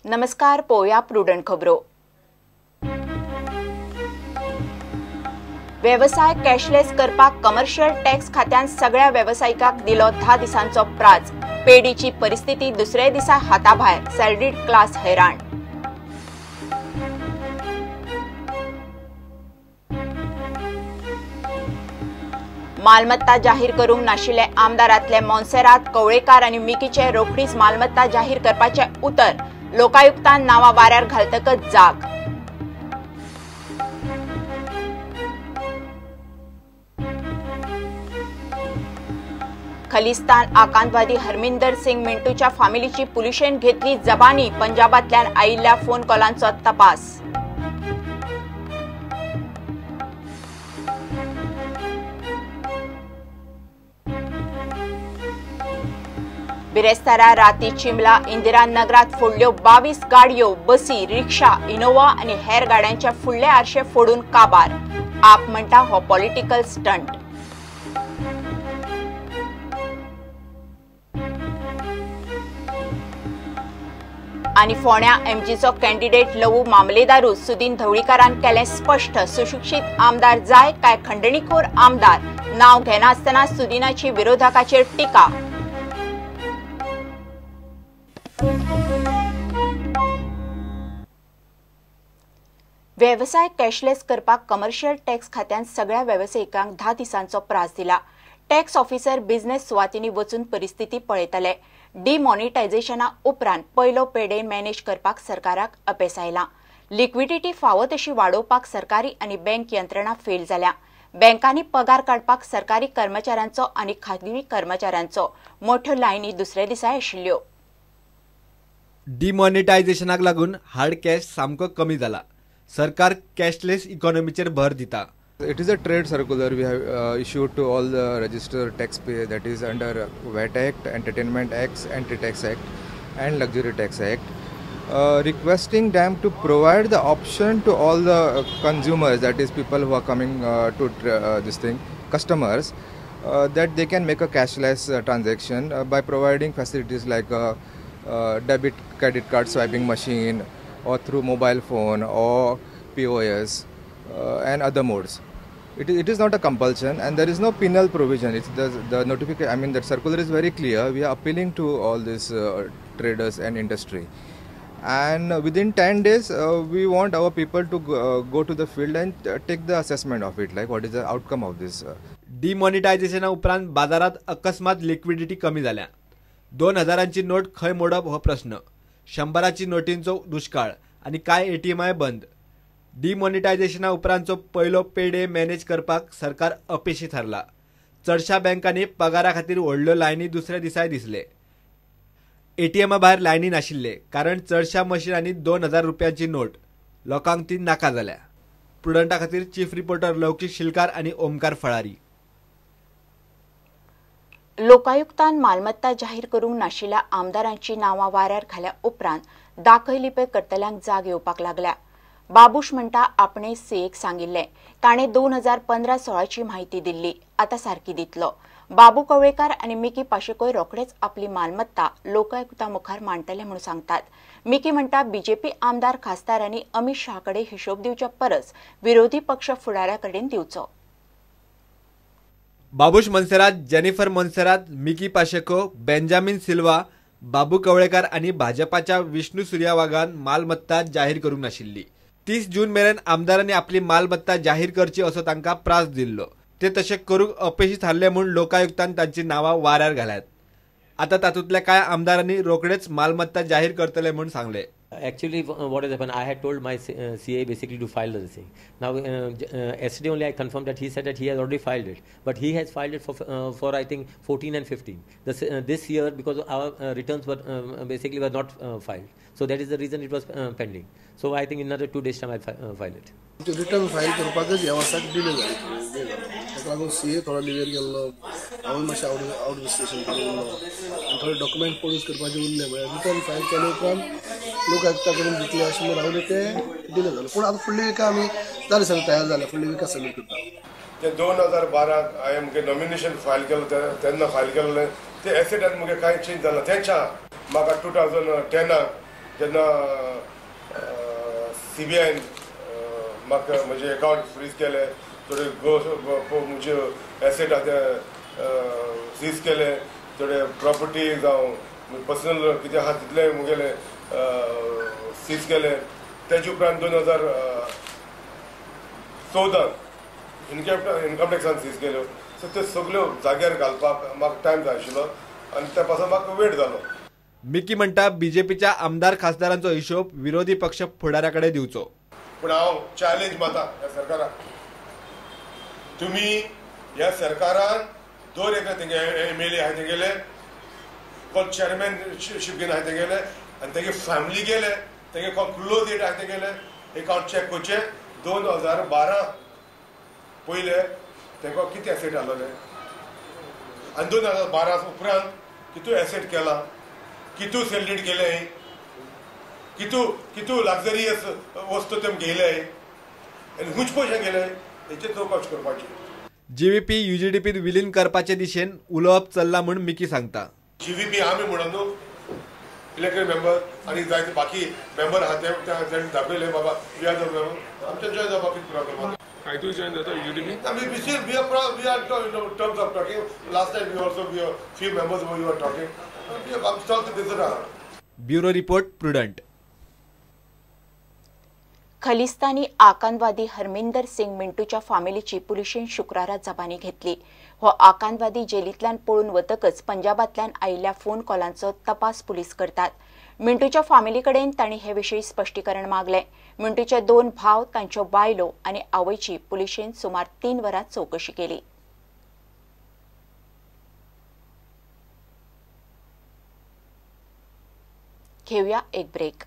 नमस्कार, पोया प्रुडंट खबरो. वेवसाय कॅशलेस करपाक कमर्शियल टॅक्स खात्यान सगळ्या वेवसायिकांक दिलो 10 दिसांचो प्राज. पेडीची परिस्थिती दुसऱ्या दिसा हाताभायर, सॅलरीड क्लास हैराण. मालमत्ता जाहीर करूंक नाशिल्ले आमदारांतले मोन्सेरात कवळेकार आनी मिकीचे रोखडीच मालमत्ता जाहीर करपाचे उतर. लोकायुक्तान नांवां वाऱ्यार घालतकच जाग. खलिस्तान आकांतवादी हरमिंदर सिंग मिंटूच्या फामिलीची पुलिशेन घेतली जबानी. पंजाबांतल्यान आयिल्ल्या फोन कॉलांचो तपास. बिरेस्तारा राती चिमला इंदिरा नगरात फोडल्यो 22 गाडयो, बसी, रिक्षा, इनोवा आनी हेर गाड्यांच्या फुडले आरशे फोडून काबार. आप म्हणटा हो पॉलिटिकल स्टंट. आनी फोण्या एमजीचो कॅन्डिडेट लवू मामलेदारू सुदीन धवळीकारान केलें स्पश्ट. सुशिक्षीत आमदार जाय काय खंडणीखोर आमदार, नाव घेनासतना सुदीनाची विरोधकाचेर टिका. वेवसाय कॅशलेस करपाक कमर्शियल टॅक्स खात्यान सगळ्या वेवसायिकांक 10 दिसांचो प्रास दिला. टॅक्स ऑफिसर बिझनेस सुवातींनी वचून परिस्थिती पळयतले. डिमॉनिटायझेशना उपरांत पयलो पेडे मॅनेज करपाक सरकाराक अपेस आयलां. लिक्विडिटी फावो तशी वाडोवपाक सरकारी आनी बँक यंत्रणा फेल जाल्या. बँकांनी पगार काडपाक सरकारी कर्मचाऱ्यांचो आनी खाजगी कर्मचाऱ्यांचो मोठ्यो लायनी दुसऱ्या दिसाय आशिल्ल्यो. डिमॉनिटायझेशनाक लागून हार्ड कॅश सामको कमी जाला. सरकार कॅशलेस इकॉनॉमीचेर भर दिता. It is a trade circular we have issued to all the registered taxpayers, that is under VAT Act, Entertainment Act, Anti-Tax Act and Luxury Tax Act, requesting them to provide the option to all the consumers, that is people who are coming to this thing, customers, that they can make a cashless transaction by providing facilities like debit, credit card swiping machine or through mobile phone or POS and other modes. It is not a compulsion and there is no penal provision. It's the notification, I mean the circular is very clear. We are appealing to all these traders and industry. And within 10 days we want our people to go to the field and take the assessment of it, like what is the outcome of this. Demonetization उपरांत बाजारात अकस्मात liquidity कमी जाल्या. 2000ची note खंय मोडप हो प्रश्न. 100ची नोटींचो दुष्काळ आनी कांय एटीएमआय बंद. डिमॉनिटायझेशना उपरांतचो पयलो पेडे मॅनेज करपाक सरकार अपेशी थारला. चडशा बँकांनी पगारा खातीर व्हडल्यो लायनी दुसऱ्या दिसाय दिसले. एटीएमा भायर लायनी नाशिल्ले कारण चडशा मशिनांनी 2000 रुपयांची नोट लोकांक ती नाका जाल्या. प्रुडंटा खातीर चीफ रिपोर्टर लौकीक शिलकार आनी ओमकार फळारी. लोकायुक्तान मालमत्ता जाहीर करूंक नाशिल्ल्या आमदारांची नांवां वाऱ्यार घाल्या उपरांत दाखय लिपय करतल्यांक जाग येवपाक लागल्या. बाबूश म्हणटा आपणे सीएक सांगिल्लें, ताणें 2015-16ची म्हायती दिल्ली, आतां सारकी दितलो. बाबू कवळेकार आनी मिकी पाशेकोय रोखडेच आपली मालमत्ता लोकायुक्ता मुखार मांडटले म्हूण सांगतात. मिकी म्हणटा बीजेपी आमदार खासदारांनी अमित शाह कडेन हिशोब दिवच्या परस विरोधी पक्ष फुडाऱ्या कडेन दिवचो. Babush Monserrate, Jennifer Monserrate, Mickey Pacheco, Benjamin Silva, Babu Kavlekar आनी भाजपाच्या विष्णू सुर्या वाघान मालमत्ता जाहीर करूंक नाशिल्ली. 30 जून मेरेन आमदारांनी आपली मालमत्ता जाहीर करची असो तांकां प्रास दिल्लो. ते तशें करूंक अपेशी थारले म्हूण लोकायुक्तान तांची नांवां वाऱ्यार घाल्यात. आतां तातूंतल्या कांय आमदारांनी रोखडेच मालमत्ता जाहीर करतले म्हूण सांगलें. Actually, what has happened, I had told my CA basically to file the thing. Now, yesterday only I confirmed that he said that he has already filed it. But he has filed it for I think 14 and 15. This year, because our returns were basically were not filed. So that is the reason it was pending. So I think in another 2 days time I'll file it. Return file करपाकच ह्या वर्साक delay जालो. ताका लागून CA थोडो liver गेल्लो, हांवूय मातशें आवट ऑफ स्टेशन उरलो आनी थोडे डॉक्युमेंट प्रोड्यूस करपाचे उरले. म्हळ्यार रिटर्न फायल केले उपरांत लोकायुक्ता कडेन दितले अशें म्हूण रावले, ते डिले जाले. पूण आतां फुडल्या विका आमी जाले सगळें तयार जालें, फुडल्या विका सबमीट करता. ते 2012 हांवें म्हगे नॉमिनेशन फायल केलें तेन्ना फायल केल्लें ते एसेटान म्हगे कांय चेंज जाला. तेंच्या म्हाका 2010 जेन्ना सीबीआयन म्हाका म्हजें अकावंट फ्रीज केलें, थोडे म्हजे एसेट आहा ते सीज केले, थोडे प्रॉपर्टी जावं पर्सनल कितें आहा तितलें म्हगेलें सीज केलें. तेजे उपरांत 2014 इनकम टॅक्सान सीज केल्यो. सो त्यो सगल्यो जाग्यार घालपाक म्हाका टायम जाय आशिल्लो आनी त्या पासून म्हाका वेट जालो. मिकी म्हणटा बीजेपीच्या आमदार खासदारांचो हिशोब विरोधी पक्ष फुडाऱ्या कडेन दिवचो. पूण हांव चॅलेंज मारता ह्या सरकाराक, तुमी ह्या सरकारान दर एका तेंगे एम एल ए आहाय तेंगेले, कोण चेअरमॅनशीप घेवन आहाय तेंगेले आनी तेगे फॅमिली गेले, तेंगे कोण क्लोज एड आहाय तेंगेले एकावंट चॅक करचें. 2012 पयले तेंका कितें एसेट आसलेले आनी 2012 उपरांत कितू एसेट केला, कितू सेलिब्रेट केले, कितू कितू लक्झरियस वस्तू तेम घेयले आनी खूंच पयशे गेले हेचेर चवकश करपाची. जीव्हीपी युजीडीपीत विलीन करपाचे दिशेन उलोवप चल्ला म्हूण मिकी सांगता. जीव्हीपी आमी म्हणून न्हू इलेक्टेड मेंबर आनी जायते बाकी मेंबर आहा ते तांणी दाखयले बाबा we are the member, आमचे जॉयन जावपाक कितें प्रॉब्लम आसा? हातूंत जॉयन जाता UGDP? We are in terms of talking. Last time we also we are few members we are talking. Bureau report, Prudent. Khalistani आकांतवादी Harminder Singh मिंटूच्या फामिलीची पुलिशेन शुक्रारा जबानी घेतली. हो आकांतवादी जेलींतल्यान पळून वतकच पंजाबांतल्यान आयिल्ल्या फोन कॉलांचो तपास पुलीस करतात. मिंटूच्या फामिली कडेन तांणी हे विशीं स्पश्टीकरण मागलें. मिंटूचे 2 भाव, तांच्यो बायलो आनी आवयची पुलिशेन सुमार 3 वरां चवकशी केली. घेवया एक ब्रेक.